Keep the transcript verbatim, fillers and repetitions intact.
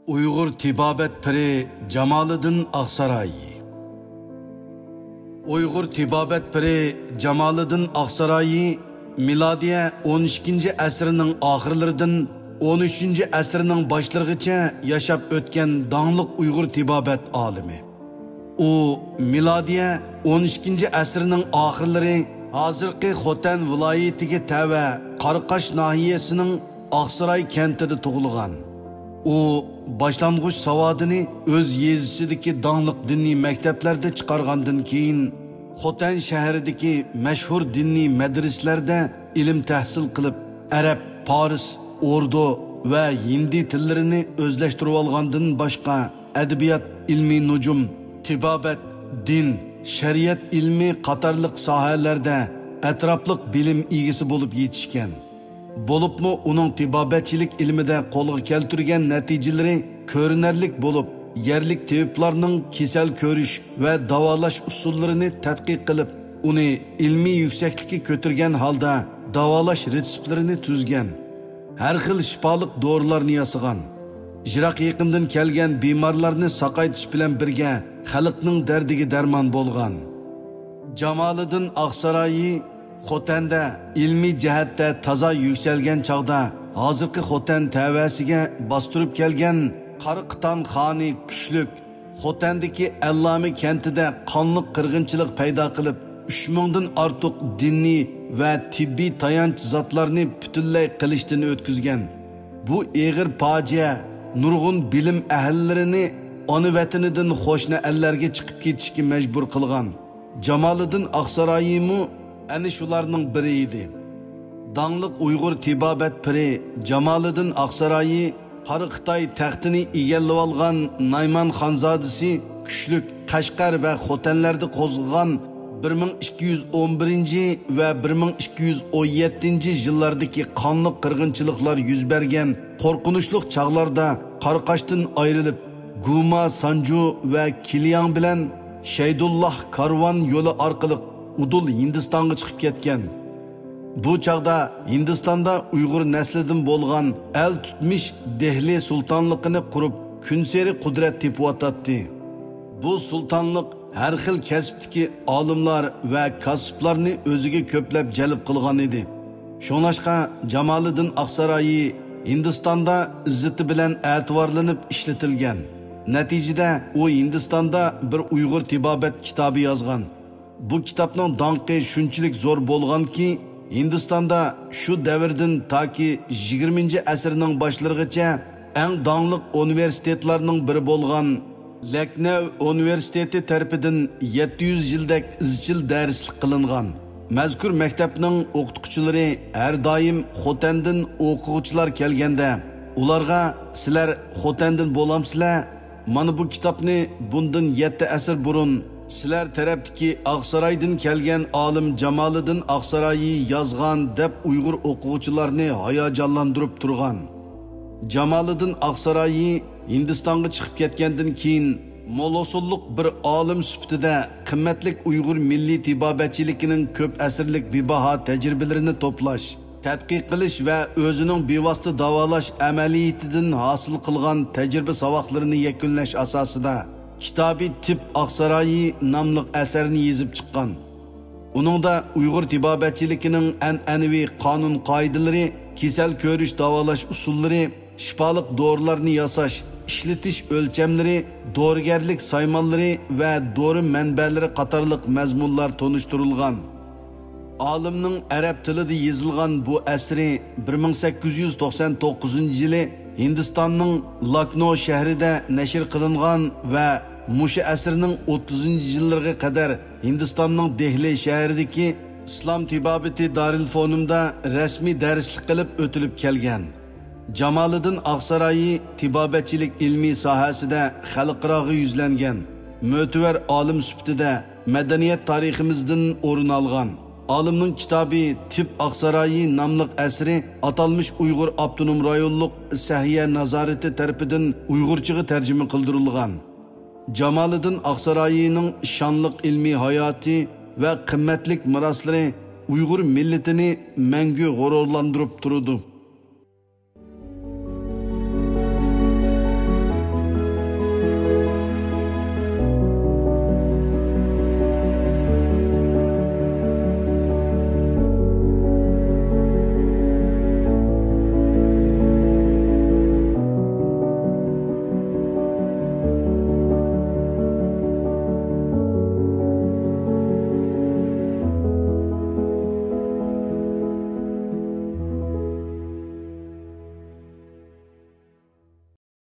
ئۇيغۇر تېبابەت پىرى جامالىدىن ئاقساراي. ئۇيغۇر تېبابەت پىرى جامالىدىن ئاقساراي مىلادىيە ئون ئىككىنچى ئەسىرنىڭ ئاخىرلىرىدىن ئون ئۈچىنچى ئەسىرنىڭ باشلىرىغىچە ياشاپ ئۆتكەن داڭلىق ئۇيغۇر تېبابەت ئالىمى. ئۇ مىلادىيە ئون ئىككىنچى ئەسىرنىڭ ئاخىرلىرى ھازىرقى خوتەن ۋىلايىتىگە تەۋە قاراقاش ناھىيەسىنىڭ ئاقساراي كەنتىدە تۇغۇلغان. ئۇ باشلانغۇچ ساۋادىنى ئۆز يېزىسىدىكى داڭلىق دىنىي مەكتەپلەردە چىقارغاندىن كېيىن، خوتەن شەھىرىدىكى مەشھۇر دىنىي مەدرىسىلەردە ئىلىم تەھسىل قىلىپ، ئەرەب، پارس، ئوردۇ ۋە ھىندى تىللىرىنى ئۆزلەشتۈرۈۋالغاندىن باشقا، ئەدەبىيات، ئىلمىي نۇجۇم، تېبابەت، دىن، شەرىئەت ئىلمى قاتارلىق ساھەلەردە ئەتراپلىق بىلىم ئىگىسى بولۇپ يېتىشكەن. بولۇپمۇ ئۇنىڭ تېبابەتچىلىك ئىلمىدە قولغا كەلتۈرگەن نەتىجىلىرى كۆرۈنەرلىك بولۇپ، يەرلىك تېبىپلارنىڭ كېسەل كۆرۈش ۋە داۋالاش ئۇسۇللىرىنى تەتقىق قىلىپ، ئۇنى ئىلمىي يۈكسەكلىككە كۆتۈرگەن ھالدا داۋالاش رېتسېپلىرىنى تۈزگەن. ھەر خىل شىپالىق دورىلارنى ياسىغان. يىراق يېقىندىن كەلگەن بىمارلارنى ساقايتىش بىلەن بىرگە خەلقنىڭ دەردىگە دەرمان بولغان. جامالىدىن ئاقسارايى خوتەندە ئىلمىي جەھەتتە تازا يۈكسەلگەن چاغدا، ھازىرقى خوتەن تەۋەسىگە باستۇرۇپ كەلگەن قاراقىتان خانى كۈچلۈك خوتەندىكى ئەللامە كەنتىدە قانلىق قىرغىنچىلىق پەيدا قىلىپ، ئۈچ مىڭدىن ئارتۇق دىنىي ۋە تېببىي تايانچ زاتلارنى پۈتۈنلەي قىلىچتىن ئۆتكۈزگەن. بۇ ئېغىر پاجىئە نۇرغۇن بىلىم ئەھلىلىرىنى ئانا ۋەتىنىدىن قوشنا ئەللەرگە چىقىپ كېتىشكە مەجبۇر قىلغان. جامالىدىن ئاقسارايىمۇ ئەنە شۇلارنىڭ بىرى ئىدى. داڭلىق ئۇيغۇر تېبابەت پىرى جامالىدىن ئاقسارايى قارا خىتاي تەختىنى ئىگىلىۋالغان نايمان خانزادىسى كۈچلۈك قەشقەر ۋە خوتەنلەردە قوزغىغان بىر مىڭ ئىككى يۈز ئون بىرىنچى ۋە بىر مىڭ ئىككى يۈز ئون يەتتىنچى يىللاردىكى قانلىق قىرغىنچىلىقلار يۈز بەرگەن قورقۇنچلۇق چاغلاردا قاراقاشتىن ئايرىلىپ، گۇما سانجۇ ۋە كىلياڭ بىلەن شەيدۇللاھ كارۋان يولى ئارقىلىق ئۇدۇل ھىندىستانغا چىقىپ كەتكەن. بۇ چاغدا ھىندىستاندا ئۇيغۇر نەسلىدىن بولغان ئەل تۇتمىش دېھلى سۇلتانلىقىنى قۇرۇپ، كۈنسېرى قۇدرەت تېپىۋاتاتتى. بۇ سۇلتانلىق ھەر خىل كەسىپتىكى ئالىملار ۋە كاسىپلارنى ئۆزىگە كۆپلەپ جەلپ قىلغان ئىدى. شۇڭلاشقا جامالىدىن ئاقسارايى ھىندىستاندا ئىززىتى بىلەن ئەتىۋارلىنىپ ئىشلىتىلگەن. نەتىجىدە ئۇ ھىندىستاندا بىر ئۇيغۇر تېبابەت كىتابى يازغان. بۇ كىتابنىڭ داڭقى شۇنچىلىك زور بولغانكى، ھىندىستاندا شۇ دەۋردىن تاكى يىگىرمىنچى ئەسىرنىڭ باشلىرىغىچە ئەڭ داڭلىق ئۇنىۋېرسىتېتلارنىڭ بىرى بولغان لەكنەۋ ئۇنىۋېرسىتېتى تەرىپىدىن يەتتە يۈز يىلدەك ئىزچىل دەرسلىك قىلىنغان. مەزكۇر مەكتەپنىڭ ئوقۇتقۇچىلىرى ھەر دائىم خوتەندىن ئوقۇغۇچىلار كەلگەندە، ئۇلارغا، «سىلەر خوتەندىن بولامسىلەر؟ مانا بۇ كىتابنى بۇندىن يەتتە ئەسىر بۇرۇن سىلەر تەرەپتىكى ئاقسارايدىن كەلگەن ئالىم جامالىدىن ئاقسارايى يازغان» دەپ ئۇيغۇر ئوقۇغۇچىلارنى ھاياجانلاندۇرۇپ تۇرغان. جامالىدىن ئاقسارايى ھىندىستانغا چىقىپ كەتكەندىن كېيىن، مول ھوسۇللۇق بىر ئالىم سۈپىتىدە قىممەتلىك ئۇيغۇر مىللىي تېبابەتچىلىكىنىڭ كۆپ ئەسىرلىك بىباھا تەجرىبىلىرىنى توپلاش، تەتقىق قىلىش ۋە ئۆزىنىڭ بىۋاسىتە داۋالاش ئەمەلىيىتىدىن ھاسىل قىلغان تەجرىبە ساۋاقلىرىنى يەكۈنلەش ئاساسىدا، كىتابى تىب ئاقسارايى ناملىق ئەسەرنى يېزىپ چىققان. ئۇنىڭدا ئۇيغۇر تېبابەتچىلىكىنىڭ ئەنئەنىۋى قانۇن-قائىدىلىرى، كېسەل كۆرۈش داۋالاش ئۇسۇللىرى، شىپالىق دورىلارنى ياساش، ئىشلىتىش ئۆلچەملىرى، دورىگەرلىك سايمانلىرى ۋە دورا مەنبەلىرى قاتارلىق مەزمۇنلار تونۇشتۇرۇلغان. ئالىمنىڭ ئەرەب تىلىدا يېزىلغان بۇ ئەسىرى بىر مىڭ سەككىز يۈز توقسان توققۇزىنچى يىلى ھىندىستاننىڭ لاكنو شەھىرىدە نەشر قىلىنغان ۋە مۇشۇ ئەسىرنىڭ ئوتتۇزىنچى يىللىرىغا قەدەر ھىندىستاننىڭ دېھلى شەھىرىدىكى ئىسلام تېبابىتى دارىلفۇنۇمدا رەسمىي دەرسلىك قىلىپ ئۆتۈلۈپ كەلگەن. جامالىدىن ئاقسارايى تېبابەتچىلىك ئىلمىي ساھەسىدە خەلقئاراغا يۈزلەنگەن مۆتىۋەر ئالىم سۈپىتىدە مەدەنىيەت تارىخىمىزدىن ئورۇن ئالغان. ئالىمنىڭ كىتابى تىب ئاقسارايى ناملىق ئەسىرى ئاتالمىش ئۇيغۇر ئاپتونوم رايونلۇق سەھىيە نازارىتى تەرىپىدىن ئۇيغۇرچىغا تەرجىمە قىلدۇرۇلغان. جامالىدىن ئاقسارايىنىڭ شانلىق ئىلمىي ھاياتى ۋە قىممەتلىك مىراسلىرى ئۇيغۇر مىللىتىنى مەڭگۈ غۇرۇرلاندۇرۇپ تۇرىدۇ.